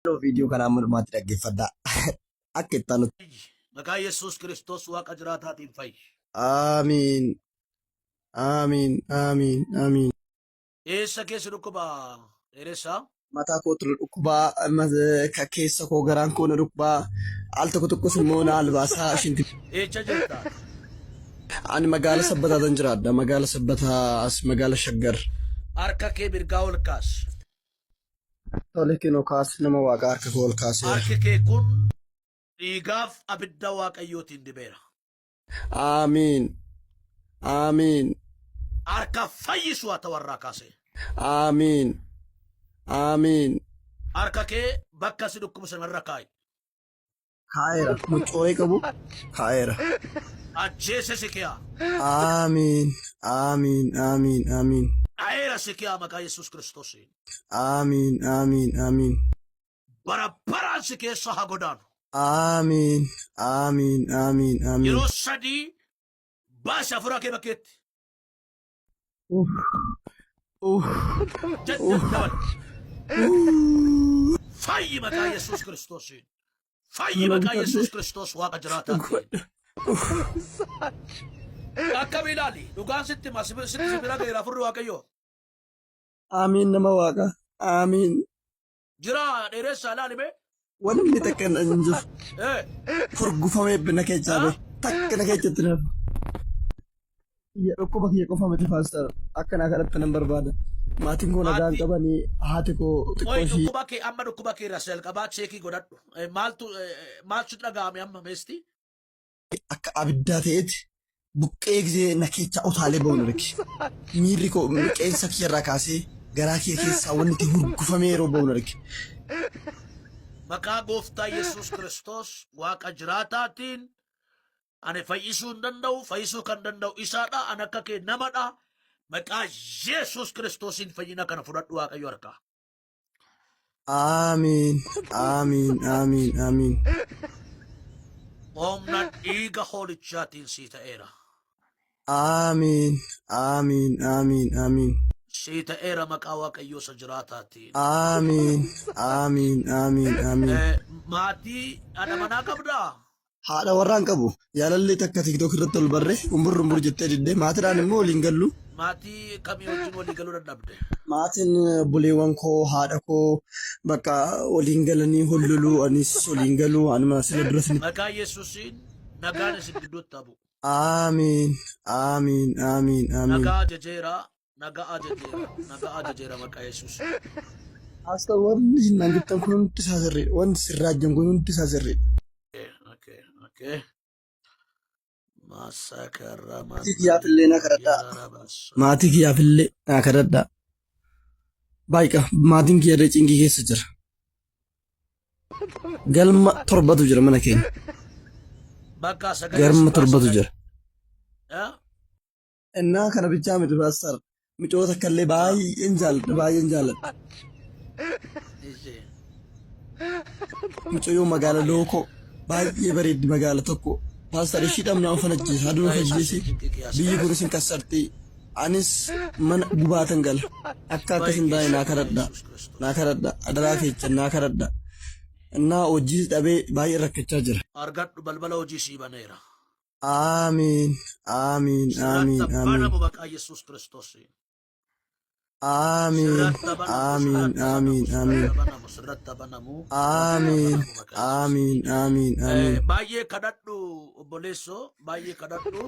Maaloo viidiyoo kana amma dhumaatti dhaggeeffadhaa. Akka itti aanutti. Fayyi. Maqaa Yesuus Kiristoos Waaqa jiraataatiin fayyi. Aamiin. Aamiin. Aamiin. Aamiin. Eessa keessa dhukkuba dheeressaa? Mataa kootu na dhukkubaa, ka keessa koo garaan koo na dhukkubaa, al tokko tokkos immoo na albaasaa shinti. Eecha jirta? Ani magaala Sabbataa tan jiraadha. Magaala Sabbataa as magaala Shaggar. Harka kee mirgaa ol kaasi. Tole kinoo kaasi nama waaqaa harka koo ol kaaseera. Harki kee kun dhiigaaf abidda Waaqayyootiin dibeera. Aamiin. Aamiin. Harka fayyisu haa ta'u har'aa kaasee. Aamiin. Aamiin. Harka kee bakka si dhukkubu sanarra kaa'i. Kaa'eera. Mucooyee qabu kaa'eera. Ajjeese si kiyaa. Aamiin. Aamiin. Aamiin. Aamiin. Dhaheera si kiyaa maqaa Yesuus Kiristoosiin. Aamiin. Aamiin. Aamiin. Bara baraan si keessa haa godaanu. Aamiin. Aamiin. Aamiin. Aamiin. Yeroo sadii baasi hafuura kee bakkeetti. Uff. Uff. Jad Uff. dabal. Fayyi maqaa Yesuus Kiristoosiin. Fayyi Mana maqaa Yesuus bitadhe. Kiristoos Waaqa jiraataatiin. Gubadha. Uff. Akkami ilaali. Dhugaan sitti hima. Si sitti si bira ga'eera hafuurri Waaqayyoo. Aamiin nama waaqa. Aamiin. Jira dheeressaa ilaali mee. Wanni takka hin jiru. Eh. Furgufamee na keessaa Ah? bahe. Takka na keessatti na hafe. Kiyya dhukkuba kiyya qofa miti paaster. Akka naa kadhatta nan barbaada. Maatiin koo nagaa hin Maatii. qabanii haati koo xiqqoo Qoy ishii dhukkuba kee amma dhukkuba kee irraa jalqabaa cheekii godhadhu. Eh, Maaltu eh, eh, maaltu sitti dhaga'ame amma meesti? akka abiddaa ta'eeti buqqee gisee na keessaa utaalee ba'uun arge. Miirri koo qeensa kiyya irraa kaasee garaa kiyya keessaa wanni itti hurgufamee yeroo ba'uun arge. Maqaa gooftaa Yesuus Kiristoos Waaqa jiraataatiin ani fayyisuu hin danda'u, fayyisuu kan danda'u isaadha, ani akka kee namadha. Maqaa Yesuus Kiristoosiin fayyina kana fudhadhu Waaqayyo harkaa. Aamiin Aamiin Aamiin Aamiin. Humna dhiiga hoolichaatiin sii ta'eera. Aamiin Aamiin Aamiin Aamiin. Sii ta'eera maqaa Waaqayyoo isa jiraataatiin. Aamiin Aamiin Aamiin Aamiin. Eh, Maatii haadha manaa qabdaa? Haadha warraa hin qabu. Jaalallee takka TikTok irratti ol barre umbur umbur jettee didde. Maatiidhaan immoo waliin gallu. Maatii kamii wajjin walii galuu dadhabde? Maatiin obboleewwan koo haadha koo bakka waliin galanii holloluu anis waliin galuu anuma sila dura isinitti. Maqaa Yesuusiin nagaan isin gidduutti haa bu'u. Aamiin Aamiin Aamiin Aamiin. Nagaa ajajeera, nagaa ajajeera, nagaa ajajeera maqaa Yesuusiin. Pastor wanni isin naan jettan kun hundi isaa sirriidha. Wanti isin raajjan kun hundi isaa sirriidha. Okay. Maasakara Maatii kiyyaaf illee naa kadhadhaa. Maatii kiyyaaf illee naa kadhadhaa. Baay'ee maatiin kiyya illee cinqii keessa jira. Galma torbatu jira mana keenya. Bakka sagalee Galma si baasa torbatu kan. jira. Eh? Innaa kana bichaa miti paastar. Micoo takka illee baay'een jaalladha baay'een jaalladha. Ishee. Mucayyoo magaala lookoo baay'ee bareeddi magaala tokko. Paastar ishii dhabnaan of ajjeesa aduun of ajjeesi biyyi kunis hin kassarti. Anis mana gubaatan gala. Akka akkas hin taane naa kadhadha. Naa kadhadha. Adaraa keechan naa kadhadha. Innaa hojii dhabee baay'ee rakkachaa jira. Argadhu balbala hojii sii baneera. Aamiin Aamiin Aamiin Sirratti Aamiin banamu maqaa Yesuus Kiristoosiin. Aamiin Sirratti banamu, Aamiin sirratti Aamiin banamu, Aamiin sirratti banamu, sirratti banamu, sirratti Aamiin banamu maqaa Yesuusiin. Aamiin Aamiin Aamiin Baay'ee kadhadhu obboleessoo, baay'ee kadhadhu.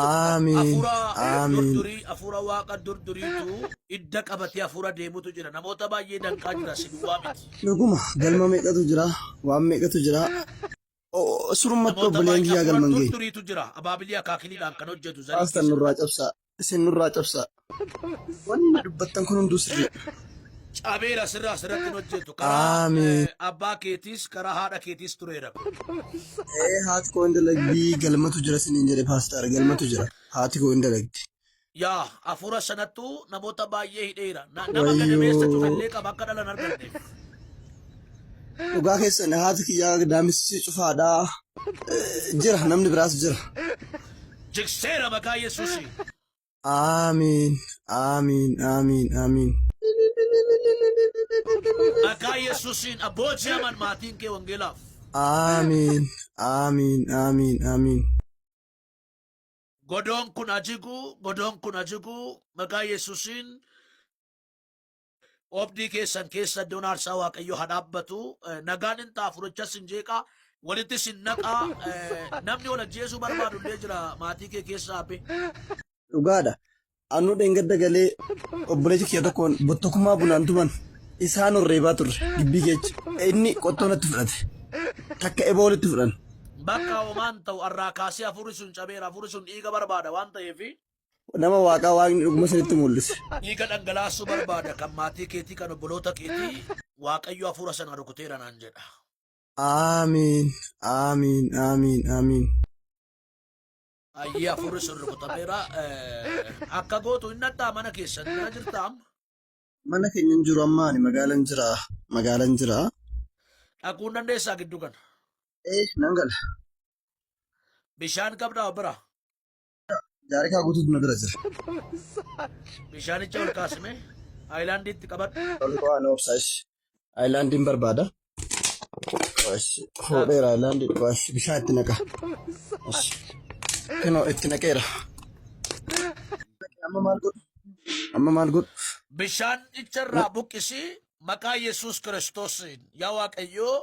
Aamiin Hafuura Aamiin durdurii, hafuura waaqa durduriitu idda qabatee hafuura deemutu jira. Namoota baay'ee danqaa jira, si duwwaa miti. Dhuguma galma meeqatu jira waan meeqatu jira Surumatti Namoota obboleeyyan baay'ee kiyyaa hafuura galman geenye. durduriitu jira. Abaabilii akaakiliidhaan kan hojjetu zarii Paastar keessa nurraa jira. cabsaa. Isin nurraa cabsaa. Wanni dubbattan kun hunduu sirriidha. Cabeera sirraa sirratti hin hojjetu. Karaa Aamiin. abbaa keetiis karaa haadha keetiis tureera kun. Ee haati koo hin dalagdi galmatu jira siniin jedhe paastar galmatu jira. Haati koo hin dalagdi. Yaa hafuura sanattu namoota baay'ee hidheera. Nama gadameessa Wayyoo. cufallee qaba akka dhalan arganneef. Dhugaa keessan haati kiyyaa gadaamessi cufaadha. Jira namni biraas jira. Jigseera maqaa Yesuusiin. Aamiin Aamiin Aamiin Aamiin. Maqaa Yesuusiin abbooji'aman maatiin kee wangeelaaf. Aamiin. Aamiin. Aamiin. Aamiin. Godoon kun ajigu, godoon kun ajigu, maqaa Yesuusiin oobdii keessan keessa iddoon aarsaa Waaqayyoo haa dhaabbatu. Nagaan hin ta'a, furichas hin jeeqaa, walitti sin naqaa. Namni wal ajjeesuu barbaadu illee jira maatii kee keessaa hafe. Dhugaadha. Anuu dheengadda galee obboleessa kiyya tokkoon bottokummaa bunaan tuman isaan horreebaa turre gibbii keessa. Inni qottoo natti fudhate. Takka eboo walitti fudhan. Bakka homaan ta'u arraa kaasee hafuurri sun cabeera, hafuurri sun dhiiga barbaada waan ta'eef. Nama waaqaa waaqni dhuguma sanitti mul'ise. Dhiiga dhangalaasuu barbaada kan maatii keetii kan obboloota keetii Waaqayyo hafuura sana rukuteera naan jedha. Aamiin. Aamiin. Aamiin. Aamiin. Ayyee hafuurri sun rukutameera. Akka gootu hin nadhaa mana keessan bira jirta amma. Mana keenya hin jiru amma ani magaalan jira. Magaalan jira. Dhaquu hin dandeessaa gidduu kana. Ee nan gala. Bishaan qabdaa of bira. Jaarikaa guutuutu na bira jira. Bishaanicha ol kaasime. Aayilaandiitti qabadhu. Ol qo'aa na obsaa ishi. Aayilaandiin barbaada. Ishi. Fuudheera aayilaandii dhugaa ishi. Bishaan itti naqa. Ishi. Kinoo itti naqeera. Amma maal godhu? Amma maal godhu? Bishaanicha irraa buqqisi maqaa Yesuus Kiristoosiin. Yaa Waaqayyoo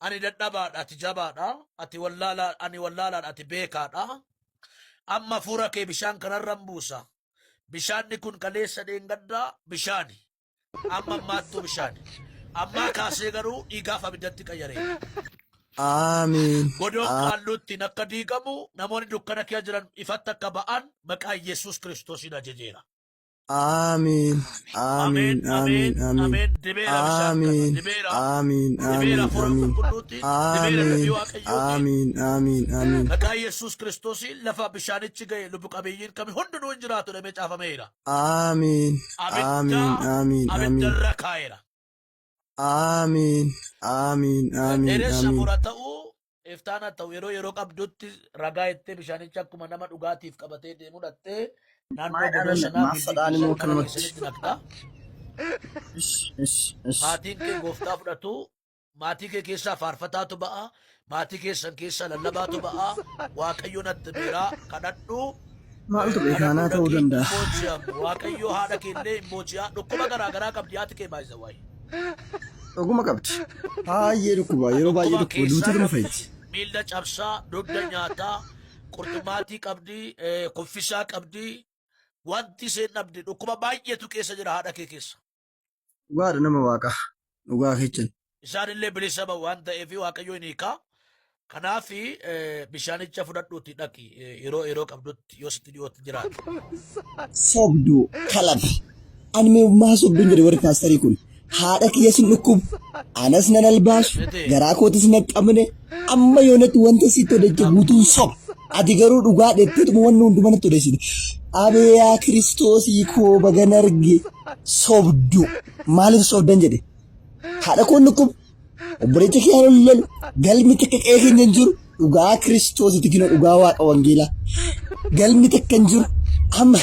ani dadhabaadha ati jabaadha ati wallaalaa ani wallaalaadha ati beekaadha. Amma hafuura kee bishaan kanarra hin buusa. Bishaanni kun kaleessa dheengaddaa bishaani. Amma ammaattuu bishaani. Ammaa kaasee garuu dhiigaaf abiddatti qayyareera. Aamiin. Godoon qaalluuttiin akka diigamu namoonni dukkana keessa jiran ifatti akka ba'an maqaa Yesuus Kiristoosiin ajajeera. Aamiin. Aamiin. Ameen, ameen, Aamiin. Aamiin. ameen. Dibeera bishaan kana. Aamiin. Dibeera. Aamiin. Dibeera Aamiin. hafuura Aamiin. qulqulluutiin. Dibeera dubbii Aamiin. Waaqayyootiin. Aamiin. Aamiin. Aamiin. Maqaa Yesuus Kiristoosiin lafa bishaanichi ga'e lubbu qabeeyyiin kami hundinuu hin jiraatu jedhamee caafameera. Aamiin. Abidda Aamiin. Aamiin. abidda Aamiin. irra kaa'eera. Aamiin. Aamiin. Aamiin. Dheeressa Aamiin. fura ta'uu iftaan haa ta'u yeroo yeroo qabdutti ragaa ittee bishaanicha akkuma nama dhugaatiif qabatee deemu dhattee naannoo Maal godoo dhalan sanaa maaf gibbii fadhaan keessan immoo mana akkanumatti. keessanitti naqxa. Ish ish ish. Maatiin kee gooftaa fudhatu maatii kee keessaa faarfataatu ba'a maatii keessan keessaa lallabaatu ba'a Waaqayyo natti beeraa kadhadhu. Maaltu beekaa Kadhadhu naa ta'uu dhaqii hin danda'a. booji'amu Waaqayyo haadha kee illee hin booji'a dhukkuba garaa garaa qabdi haati kee baay'isa waayee. Dhuguma qabdi. Baay'ee dhukkuba. Yeroo baay'ee Dhukkuba dhukkuba. keessaa Duutee nama qabdi. fayyiti. Miilla cabsaa, dugda nyaataa, qurxummaatii qabdi, kuffisaa qabdi. Wanti isheen dhabde dhukkuba baay'eetu keessa jira haadha kee keessa. Dhugaadha nama waaqaa. Dhugaa keechan. Isaan illee bilisa ba'u waan ta'eef Waaqayyo hin hiika. Kanaaf bishaanicha fudhadhuuti dhaqi yeroo yeroo qabdutti yoo sitti dhiyootti jiraate. Sobduu kalab. Ani mee maa sobduun jedhe warri paastarii kun. Haadha kiyya sin dhukkubu. Anas nan albaasu. Garaa kootis nan qabne. Amma yoonatti wanta sitti odeesse guutuun soba. Ati garuu dhugaa dhetteetuma wanni hunduma natti odeessite. Abeeyaa Kiristoosii koo bagan arge. Sobdu. Maaliif sobdan jedhe. Haadha koon dhukkubu. Obboleecha kiyya hin lolu. Galmi takka qe'ee keenya hin jiru. Dhugaa Kiristoositti kina dhugaa Waaqa wangeelaa. Galmi takka hin jiru. Amma.